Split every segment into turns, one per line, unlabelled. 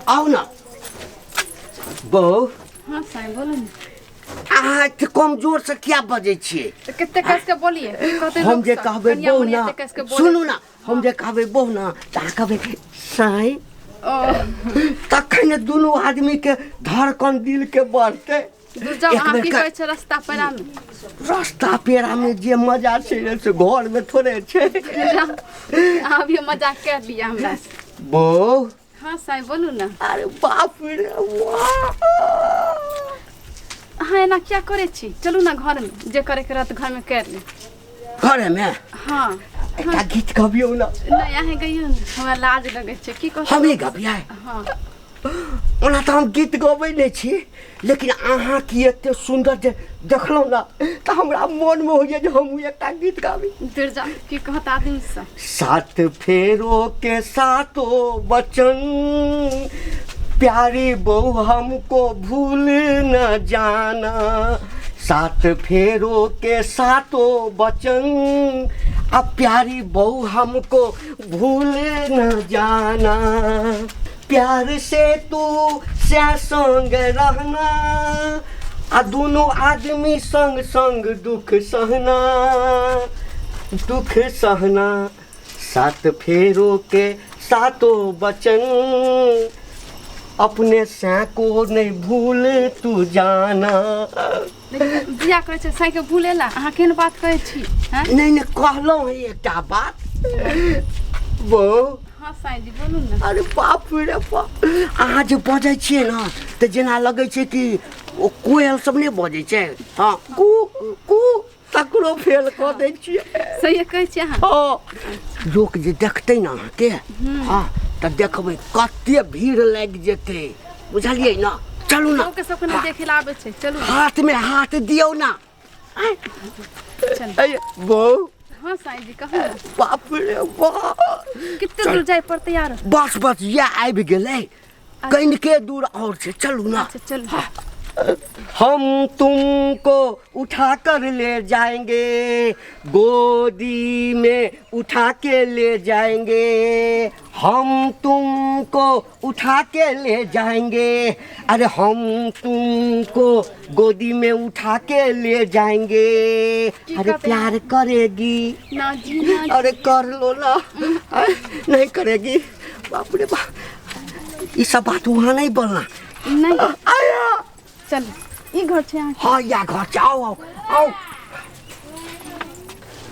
आउ ना बहू।
हाँ साईं, बोलू ने।
अहाँ एते कमजोर से किया बजै छियै?
तऽ कते कस के बोलिए, कहते
हम
लोक
जे
सब,
कहबै
कनिया
बहू
मनिया
ना,
एते कस के बोले।
सुनू ना, हम जे कहबै बहू ना तऽ अहाँ कहबै साईं,
ओ
तखन दुनू आदमी के धड़कन दिल के बढ़तै।
दूर जाउ,
एक
अहाँ
बेर
की कहै छै रास्ता पेरा में?
रास्ता पेरा में जे मजा छै ने से घर में थोड़े छै।
जाउ, अहाँ अभी मजाक कर लिअ हमरा से।
बहू।
हाँ साईं, बोलू ना।
अरे बाप रे वाह।
अहाँ एना किया करै छी? चलू ना घर में, जे करे के रहत घर में कर ले।
घरे में?
हाँ।
एकटा गीत गबियौ ना।
नहीं, अहाँ गइयो ना, हमरा लाज लगै छै। की कहू?
हमे गबियै?
हाँ।
ओना तऽ हम गीत गबै नहि छी, लेकिन अहाँ की एते सुन्दर जे देखलहुँ ना तऽ हमरा मोनमे होइए जे हमहूँ एकटा गीत गाबी।
दूर जाउ, की कहत आदमी सब।
सात फेरो के सातो वचन, प्यारी बहू हमको भूल न जाना। सात फेरो के सातो वचन, अब प्यारी बहू हमको भूल न जाना। प्यार से तू से संग रहना, आ दुनू आदमी संग संग दुख सहना, दुख सहना। सात फेरो के सातो वचन, अपने से को नहीं भूल तू जाना।
बियाह करै छै साँइ के भूलेला? अहाँ केहन बात कहै छी, हैं?
नहीं नहीं, कहलहुँ है एकटा बात बौ।
हाँ साईं जी, बोलू ने।
अरे बाप रे बाप, अहाँ जे बजै छियै ने तऽ जेना लगै छै कि ओ कोयल सब नहि बजै छै, हाँ कू कू, तकरो फेल कऽ दै छियै।
सही कहै छियै अहाँ।
हँ, लोक जे देखतै ने अहाँके, हँ तऽ देखबै कते भीड़ लागि जेतै, बुझलियै ने? चलू ने।
लोक सबके नहि देखे लए आबै छै, चलू।
हाथमे हाथ दियौ ने।
चल।
अरे बौ।
हाँ साईं जी, कहू ने।
बाप रे बाप,
कते दूर जाय पड़तै यार?
बस बस, इएह आबि गेलै, कनिके दूर और छै, चलू ना।
अच्छा चलू।
हम तुमको उठा कर ले जाएंगे, गोदी में उठा के ले जाएंगे। हम तुमको उठा के ले जाएंगे, अरे हम तुमको गोदी में उठा के ले जाएंगे।
की
अरे
कहते हैं?
प्यार करेगी
ना जी ना जी।
अरे कर लो ना। अरे, नहीं करेगी? बाप रे बाप, ये सब बात वहाँ नहीं बोलना।
नहीं।
आया।
चल, ई घर छै अहाँके?
हाँ, या घर छै, आओ आओ आओ।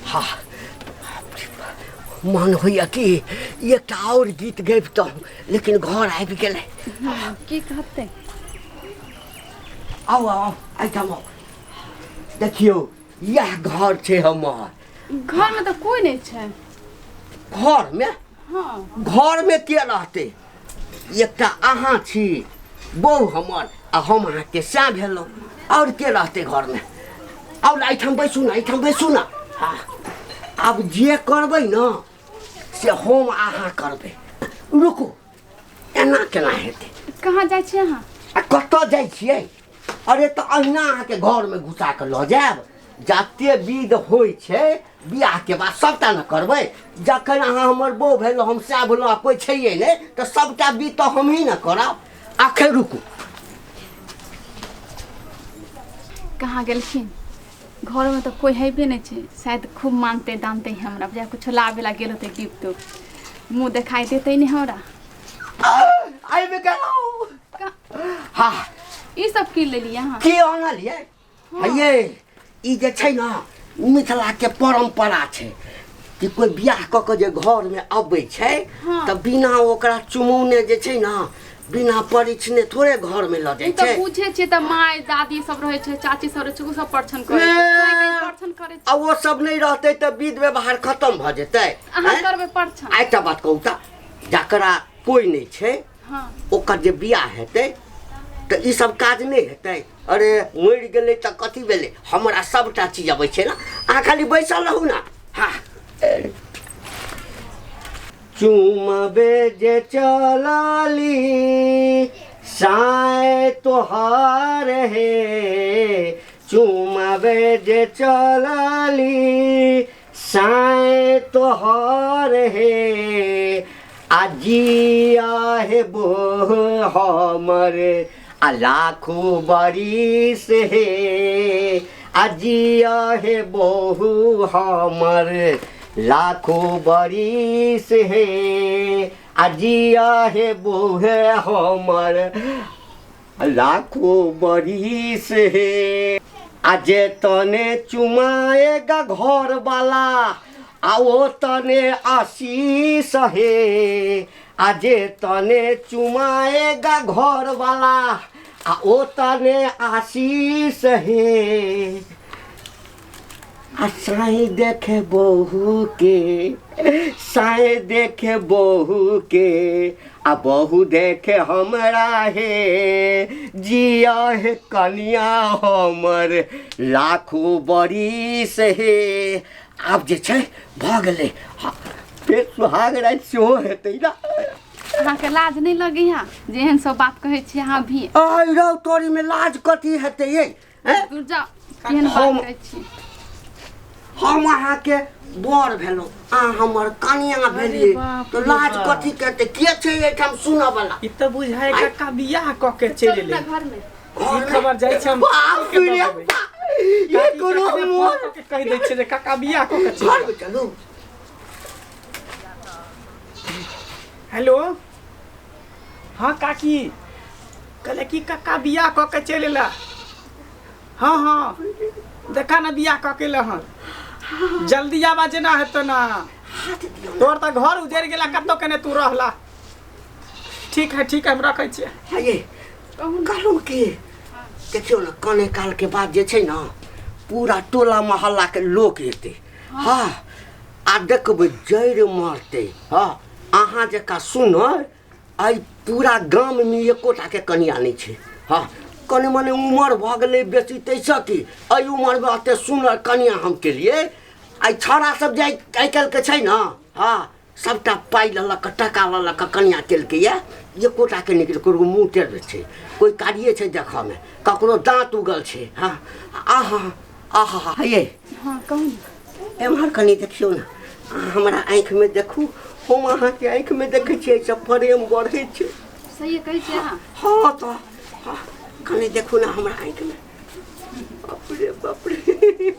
हाँ, मन होइए कि एकटा और गीत गबितहुँ, लेकिन घर आबि गेलै।
हाँ, की कहतै?
आउ आउ आउ, एहिठाम आउ। देखियौ, इएह घर छै हमर।
घरमे तऽ कोइ नहि छै।
घरमे?
हाँ।
घरमे के रहतै? एकटा अहाँ छी बहू हमर, आ हम अहाँके सएह भेलहुँ, आओर के रहतै घरमे? आउ ने, एहिठाम बैसू ने, एहिठाम बैसू ने। हाँ, आब जे करबै ने से हम अहाँ करबै। रुकू, एना केना हेतै?
कहाँ जाइ छियै अहाँ?
आ कतऽ जाइ छियै? अरे तऽ अहिना अहाँके घरमे घुसा कऽ लऽ जायब। जते विध होइ छै बियाहके बाद सबटा ने करबै। जखन अहाँ हमर बहू भेलहुँ, हम सएह भेलहुँ, आ कोइ छैहे नहि, तऽ सबटा विध तऽ हमही ने करब। अखन रुकू।
कहाँ गेलखिन? घरमे तऽ कोइ हेबे नहि छै। शायद खूब मानतै दानतै हमरा, बुझाइ कुछो लाबे ला गेल होतै गिफ्ट उफ्ट। मुँह देखाइ देतै नहि हमरा।
आबि गेलहुँ। हाँ।
ई सब की लेलियै अहाँ?
की आनलियै? ये ई जे छै ने मिथिलाके परम्परा छै कि कोइ बियाह कऽ के जे घरमे अबै छै तऽ बिना ओकरा चुमौने जे छै ने, बिना परिछने थोड़े घरमे लऽ जाइ
ई तऽ
छै।
बुझै छियै, तऽ माय दादी सब रहै छै, चाची सब रहै छै, ओ सब परछन करै छै। तैं कहीं परछन करै छै।
आ ओ सब नहि रहतै तऽ विध व्यवहार खतम भऽ जेतै।
अहाँ
आँय?
करबै परछन?
आ एकटा बात कहू तऽ, जकरा कोइ नहि छै ओकर जे बियाह हेतै तऽ ई सब काज नहि हेतै? अरे मरि गेलै तऽ कथी भेलै, हमरा सबटा चीज अबै छै ने, अहाँ खाली बैसल रहू ने। हाँ, चुमबे जे चलली साय तोहार हे, चुमबे जे चलली साय तोहार हे, आ जिया हे बोह हमर आ लाखो बरिस हे आ जिया हे बहु हमर लाखो बरिस हे आ जिया हे बोहे हमर लाखो बरिस हे आ जे तने चुमाएगा घर वाला आ ओ तने आशीष हे आ जे तने चुमाएगा घर वाला आ ओ तने आशीष हे आ साईं देखे बहू के साईं देखे बहू के आ बहू देखे हमरा हे जिया हे कनिया हमर लाखो बरिस हे। आब जे छै भऽ गेलै। हाँ, फेर सुहाग राति सेहो हेतै ना।
अहाँके लाज नहि लगैया जे एहन सब बात कहै छी अहाँ भी?
आइ रौ तोरी में लाज कथी हेतै ये? हैं?
दूर जाउ, केहन बात कहै छी।
हम अहाँके बर भेलहुँ, अहाँ हमर कनिया भेलियै,
बाप
तऽ
रे
लाज
बाप।
कथी के हेतै? के छै एहिठाम सुनऽ वाला?
ई तऽ बुझाय काका बियाह कऽ के चलि
चलू
एलै।
ना घर में।
ई खबर जाइ छै हम
बाप
के
रे
दऽ देबै।
बाप, ये
काकी
कोनो
काकी
मोर
फोन कऽ के कहि दै छियै जे काका बियाह कऽ के चलि
घर में चलू।
हेलो, हाँ काकी, कहले कि काका बियाह कऽ के चलि एला। हाँ हाँ, देखा ना बियाह कऽ के एला हन। जल्दी आबा जेना हेतौ ना, तोर तऽ घर उजड़ि गेला, कतौ केने तू रहला। ठीक है ठीक है, हम रखै छियै।
हाँ ये कहलहुँ कि देखियौ ने, कने काल के बाद जे छै ने पूरा टोला मोहल्ला के लोक एतै। हाँ, आ देखबै जड़ि मरतै। हाँ, अहाँ जकाँ सुनर एहि पूरा गाममे एकोटाके कनिया नहि छै। हाँ, कने मने उमर भऽ गेलै बेसी, ताहिसँ कि एहि उमरमे एते सुनर कनिया हम केलियै। एहि छौड़ा सब जे आइ काल्हिके छै ने, हाँ, सबटा पाइ लऽ लऽ कऽ टका लऽ लऽ कऽ कनिया केलकैए, एकोटाके नहि केलकै। ककरो मुँह टेढ़ छै, कोइ कारिए छै देखऽमे, ककरो दाँत उगल छै। हाँ, आहा आहा हे ये।
हाँ कहू ने।
एम्हर कनि देखियौ ने, अहाँ हमरा आँखिमे देखू, हम अहाँके आँखिमे देखै छियै, एहिसँ प्रेम बढ़ै छै।
सही कहै छियै अहाँ?
हाँ तऽ, हाँ, कनि देखू ने हमरा आँखिमे। बाप रे बाप रे,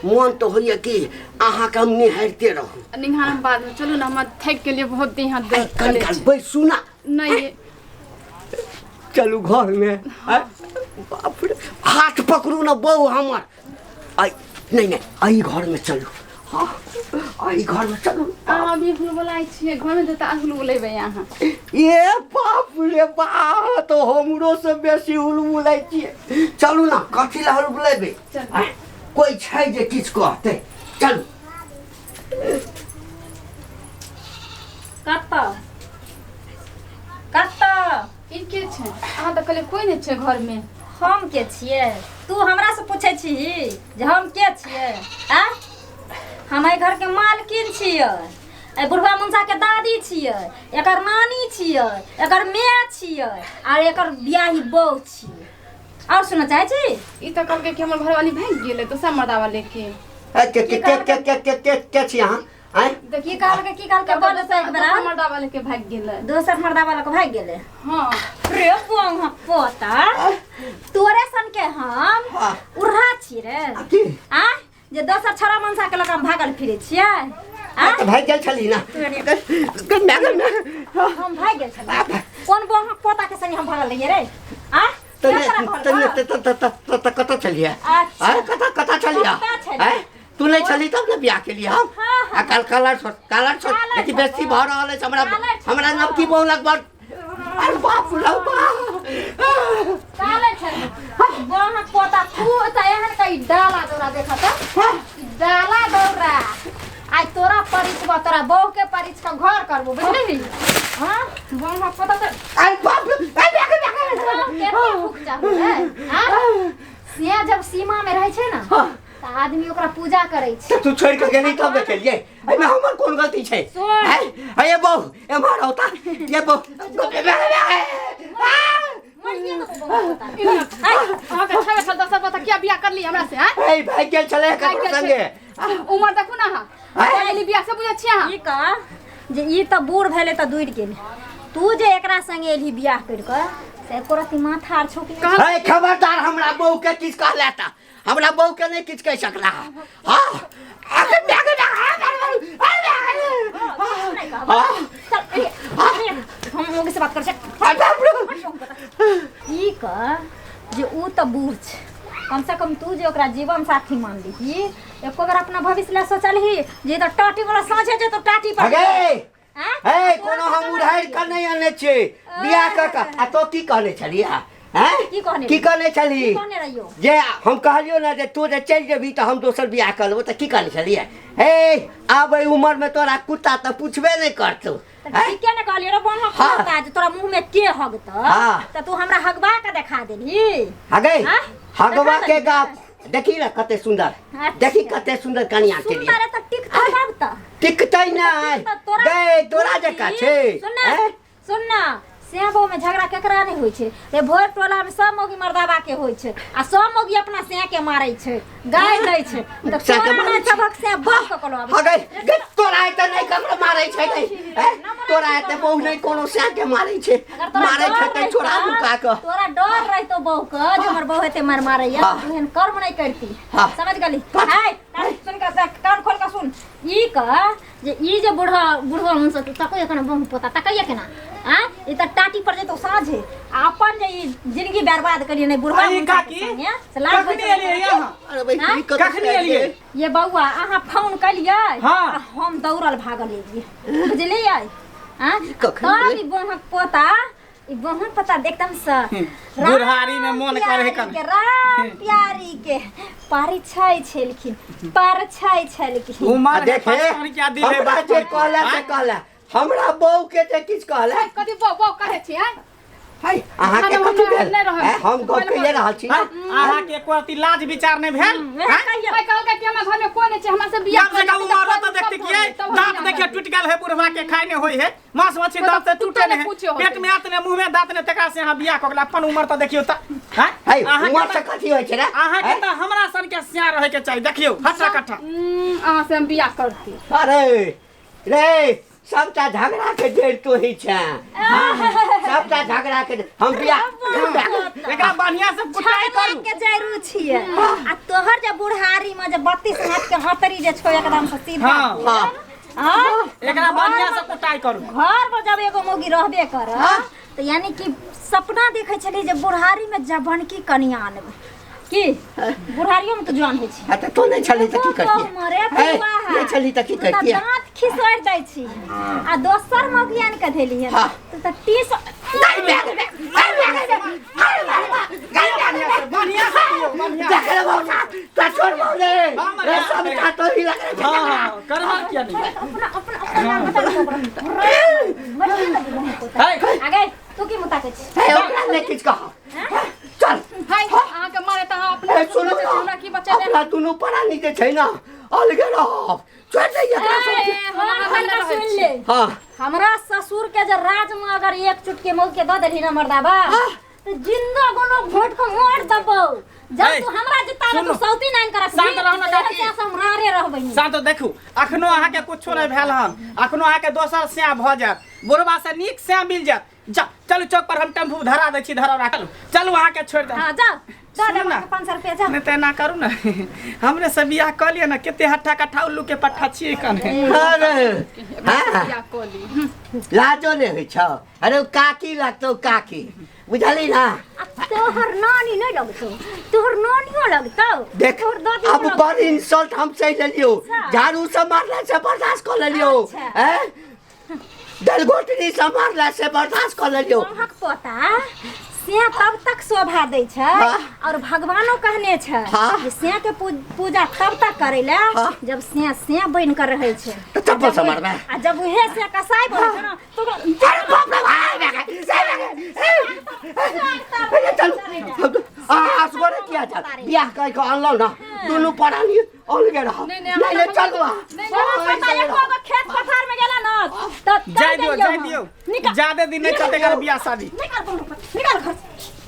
मोन तऽ होइए कि अहाँके हम निहारिते रहू।
निहारम बादमे, चलू ने, हमरा थाकि गेलियै बहुत, देह हाथ दर्द
कनि
करै
काल
छै।
बैसू ना।
नहि,
चलू घरमे। बाप रे, हाथ पकड़ू ने बहू हमर। ऐ नहि नहि, एहि घरमे चलू। हाँ, एहि घरमे चलू।
अहाँ अभी हुलबुलाइ छियै, घरमे तऽ हुलबुलेबै अहाँ।
ए बाप रे बाप, तऽ हमरो से बेसी हुलबुलाइ छियै। चलू ने, कथी लए हुलबुलेबै?
चलू।
आँय, कोइ छै जे किछु कहतै? चलू।
कतऽ कतऽ?
ई के छै? अहाँ तऽ कहलियै कोइ नहि छै घरमे।
हम के छियै? तू हमरा से पूछै छीही जे हम के छियै? आ हम एहि घरके मालकिन छियै, एहि बुढ़वा मुनसा के दादी छियै, एकर नानी छियै, एकर माय छियै आर एकर बियाही बहू छियै। और सुनऽ चाहै छी?
ई तऽ कहलकै कि हमर घरवाली भागि गेलै दोसर मर्दावा लेके।
ए, के के के के के के के के छी अहाँ? आँय?
की कहलकै, की कहलकै? बोल तऽ एक बेरा।
दोसर मर्दावा लेके भागि गेलै।
दोसर मर्दावा लऽ कऽ भागि गेलै?
हाँ।
रे बौआ पोता, तोरे सन के हम
हाँ।
उर्रा छी रे।
की?
आ जे दोसर छोरा मनसा के लऽ कऽ हम भागल फिरै छियै?
आ तऽ भागि गेल छली ना। गन्दा गन्दा।
हम भागि गेल छलियै? कोन बौआ पोता के संगे हम भागल रहियै रे? आ
तऽ
के तोरा कहलकौ?
तऽ तऽ तऽ तऽ तऽ कतऽ छलियै?
अच्छा।
आँय, कतऽ कतऽ छलियै?
कतऽ छलियै?
आँय, तू नहि छली तब ने बियाह केलियै हम।
हाँ, हाँ।
आ कल कलर छोड़, कलर छोड़।
कालर
देखी
छोड़।
बेसी भऽ रहल अछि हमरा।
कालर छोड़।
हमरा नवकी बहू लग बड़, अरे बाप रे बाप।
कालर छोड़। बौआ पोता, तू तऽ एहन कही डाला दौड़ा देखा तऽ डाला दौड़ा। आइ तोरा परिचबा, तोरा बहू के परिच के घर करबो, बुझली? हाँ बौआ पोता तऽ
अरे बाप रे, अरे बाप रे, बाप रे।
कते भूख चाहू रे? हाँ? से जब सीमा में रहै छै ने तऽ आदमी ओकरा पूजा करै छै।
तऽ तू छोड़ि कऽ गेली तब ने केलियै, एहिमे हमर कोन गलती छै?
सुन।
आँय, हे बहू, एम्हर औता, ये बहू।
मारिए देबो बहु पोता।
अहाँके छबे छल दोसर पता किया बियाह करली हमरा से हैं
ए भागि गेल छलै
भागि
ककरो
गेल
संगे
उमर देखू ना अहाँ पढ़ली बियाह से बुझै छियै अहाँ
ई कह जे ई तऽ बूढ़ भेलै तऽ दूरि गेल तू जे एकरा संगे एलही बियाह करि कऽ से एको रत्ती माथा आर छौ कि नहि?
कहल
हे खबरदार हमरा बहू के किछु कहला तऽ हमरा बहू के नहि किछु कहि सकला हाँ आगे आगे
नहि कहब। चल, ए, ए, हम मौगी से बात कर छै ई कह जे ऊ तऽ बूढ़ छै कम से कम तू जे ओकरा जीवन साथी मानलिही एको बेर अपना भविष्य लए सोचलही जे ई तऽ टाटी वाला साँझे जेतौ टाटी पर
अगे
आँय?
हे कोनो हम उधारि कऽ नहि अनने छियै बियाह कऽ कऽ आ तो की कहने छलियै हैं
की कहने
की कहने छली
की कहने रहियौ
जे हम कहलियौ ने जे तू जे चलि जेबही तऽ हम दोसर बियाह कऽ लेबो तऽ की कहने छलियै हे आब एहि उमरमे तोरा कुत्ता तऽ पुछबे नहि करतौ
तऽ
हैं?
ठीके ने कहलियै रे बहक
हाँ।
कुत्ता जे तोरा मुँह में के हगतौ
हाँ।
तऽ तू हमरा हगबा के देखा देलही
हगे
हाँ?
हगवा
देखा
के
देलही
गाप देखी ने कते सुंदर
अच्छा।
देखी कते सुंदर कनिया के लिए
सुंदर है तऽ टिकतौ तब तऽ
टिकतै नहि
तऽ तोरा
गै तोरा जकाँ छै
सुन ना
हैं?
सुन ना सेबो में झगड़ा केकरा नहीं होइ छै रे भोर टोला में सब मौगी मर्दाबा के होइ छै आ सब मौगी अपना सेया के मारै छै गाय दै छै तऽ
सेया के
तोरा
मारै
नहि
छै।
सबक से बह के कहलो आबै
हँ गै गै तोरा एतऽ नहि ककरो मारै छै गै हैं? तोरा एतऽ बहु नहि कोनो सैं के मारै छै
अगर तोरा
मारै छै
डर
तऽ छोड़ा
रहितौ
नुका कऽ
तोरा डर रहितौ बहू के जे हमर बहू एते मार मारैया
हाँ।
तू एहन कर्म नहीं करती
हाँ।
समझ गेली
कथी?
हाय सुन के कान खोल के सुन ई कह जे ई जे बूढ़ा बूढ़वा हमसे तकैया केना बहु पोता तकैया केना आ ई त टाटी पर जेतो साँझे आ अपन जे ई जिंदगी बर्बाद करिए नहीं बूढ़वा
अरे
मुनसा के
काकी,
संगे, से लाज होइ
कखनी
छै
एलियै अहाँ?
अरे भाई
हाँ?
ई कतऽ
कखनी एलियै?
ये बौआ अहाँ फोन कलियै
हाँ।
आ हम दौड़ल भागल एलियै बुझलियै आ
कखन
तब
एलियै?
ई बहक पोता ई बहक पोता एकदम से
बुढ़ारी में मोन करे
प्यारी के राम प्यारी के परिछै छलखिन परछै छलखिन
उमर
आ
है
देखे
55 क्या दिल है
हमरा जे कहला से कहला हमरा बहू के जे किछु कहला
कथी बौ बौ कहै छी आँय
है अहाँके
खाना
कथी
हमरा
भेल
नहि रहल।
हैं, हम गप कइले रहल छी
हाँ? अहाँके एको रत्ती लाज विचार नहि भेल
वएह
हाँ?
कहियौ
भाई कहलकै कि हमरा घरमे कोइ नहि छै हमरा से बियाह
कम से कम उमरो तऽ देखते
तब
किए
हम
दांत
बियाह
देखिए
करबै।
टूट गेल है बुढ़वा के खाय नहि होइ है मांस मछली
मतलब
दांत से
कुत्तो
टूटे
नहि
नहि
पूछे
है
होतै।
पेट में आत ने मुंह में दांत ने तकरा से अहाँ बियाह कऽ गेल अपन उमर तऽ देखियौ तऽ हाँ?
है
अहाँके
उमर से
तऽ-
कथी होइ छै रे
अहाँके
हैं?
तऽ हमरा सन के सिया रहे के चाही देखियौ हट्टा कट्ठा
अहाँ से हम बियाह करती
अरे रे सबटा झगड़ा के जड़ तो ही छै सबटा झगड़ा के हम बियाह
एकरा बढ़िया से कुटाई
छगला
करू
के जरूर छियै आ तोहर जे बुढ़ारी में जे 32 हाथ के हतरी जे छौ एकदम से सीधा
हाँ।
हाँ।
हाँ?
एकरा बढ़िया से कुटाई करू
घर पर जब एगो मौगी रहबे कर
हाँ।
तो यानी कि सपना देखै छली जे बुढ़ारी में जबनकी कनिया आनबै की बुढ़ारियो में तो जवान होइ छै
हाँ तऽ तू नहि छली तऽ की करतियै
मरे
है, नहि छली तऽ की
तू तऽ
करतियै
दाँत खिसोरि दै छी आ दोसर मौगी आनि कऽ धेली हन
हाँ।
तू तऽ टीस
नहीं, मैं- मैं- मैं- मैं- मैं-
बढ़िया से दियौ बढ़िया
देख ले बौना तो छोड़ बौने
हाँ,
रे सब का तो ही लग रहा
हाँ हाँ करबा किया नहीं
अपना अपना अपना नाम बता दे ओकरा। मरिए देबौ बहु पोता।
है
आ गई तू की मुता के छी
है ओकरा नहीं किछ कह चल
हाय अहाँके मारे तऽ अहाँ अपने
ए सुनू
बच्चा हमरा की बचेबै
अपना दुनू प्राणी जे छै ना अलगे रहब छोड़ दे एकरा सबके
हम
कान खोल के सुन ले
हाँ
हमरा ससुर के जे राज में अगर एक चुटकी मऊ के दऽ देलही ना मर्दाबा तो जिंदा गोनो घोट के मार दबौ जब
ए,
तू हमरा जिता
सुनू।
तू सौती नाइन कर
शांत रहू ना काकी।
हम रारे रहबै
शांत देखू अखनो अहाँके कुछो नहि भेल हन अखनो अहाँके दोसर स्या भऽ जायत बुढ़बा से नीक स्या मिल जायत जा चलू चौक पर हम टेम्पू धरा दै छी धरा राखल चलू अहाँके छोड़ि दे
हां जाओ दऽ
सुनू
देब
ना।
500 रुपया जाओ
नहि तऽ एना करू ने हमरे से बियाह कऽ लिअ ने कते हट्ठा कट्ठा उल्लू के पट्ठा छियै कने
अरे हाँ
बियाह कऽ ली
लाजो नहि होइ छौ अरे ओ काकी लगतौ काकी बुझली ना
आ तोहर नानी नहीं लगतौ तोहर नानियो लगतौ
देख
तोहर दादी
अब बड़ इंसल्ट हम सही लेलियो
अच्छा।
झाड़ू से मारला से बर्दाश्त कऽ लेलियो
अच्छा।
हैं दलगोटनी से मारला से बर्दाश्त कऽ लेलियो
तोहक पोता से तब तक शोभा दै छै
हाँ।
और भगवानो कहने छै
हाँ।
जे से के पूजा तब तक करै ले
हाँ।
जब से से बनि कर रहै छै
तऽ चप्पल से मारबै
आ जब उहे से कसाई बनै छै ना तो ओकरा
अरे बाप रे भाई अरे चल आ असगरे किया चल बियाह कह के अनलहुँ ना दुनू प्राणी अलगे रह
नहीं, नहीं,
नहीं नहीं चलू
नहीं,
तोरा पता एको गो खेत पथार में गेला ना त
जाय दियौ जाय दियौ
निकल
ज्यादा दिन नहि चलतै एकर बियाह शादी
निकल बंदूक निकल घर से।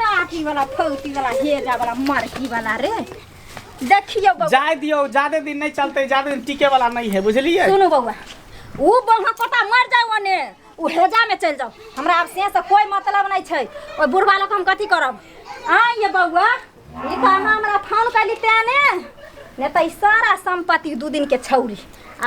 आठी वाला फौती वाला हेजा वाला मरकी वाला रे देखियौ बौआ
जाय दियौ ज्यादा दिन नहीं चलते ज्यादा दिन टिके वाला नहीं है बुझलिए
सुनू बौआ ऊ बौआ कोटा मर जाओ ओने ऊ हेजा में चलि जाओ हमरा आब से से कोई मतलब नहीं छै ओहि बुढ़वा लग हम कथी करब आइ ये बौआ ई तऽ अहाँ हमरा फोन कैली तेँ ने नहि तऽ ई सारा सम्पत्ति दू दिन के छौरी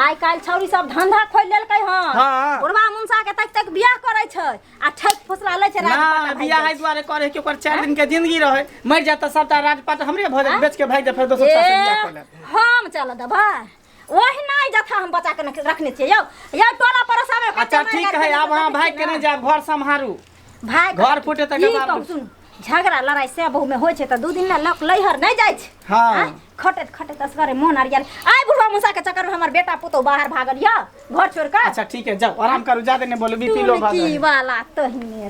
आइ काल्हि छौरी सब धंधा खोलि लेलकै हन
हाँ।
बुढ़वा मुनसा के तक तक बियाह करै छै आ ठकि फुसला लै छै
ना
राजपाट भागि
बियाह
जाइ
एहि दुआरे करे कि ओकर 4 दिन के जिंदगी रहे मर जात सबटा राजपाट हमरे भऽ जात बेच के भागि जात फेर दोसर
छै।
साल से बियाह कऽ लेत
हम चल देबै ओहि नहि जथा हम बचा के रखने छियै यौ यौ टोला पड़ोसा में
अच्छा ठीक है आब अहाँ भागि के नहि जायब घर सम्हारू
भाग
घर फूटे तकर
ई
बाद-
कहू सुन झगड़ा लड़ाई से बहु में होइ छै तऽ दू दिन ला लोक लैहर नहि जाइ छै
हाँ।
आँय? खटैत खटैत असगरे मोन अरियाल आइ बुढ़वा मूसा के चक्कर में हमर बेटा पुतोह बाहर भागल यऽ घर छोड़ कऽ
अच्छा ठीक है जाओ आराम करू ज्यादा नहीं बोलू बीपी लो भऽ
टुनकी
गेल
वाला तहिने।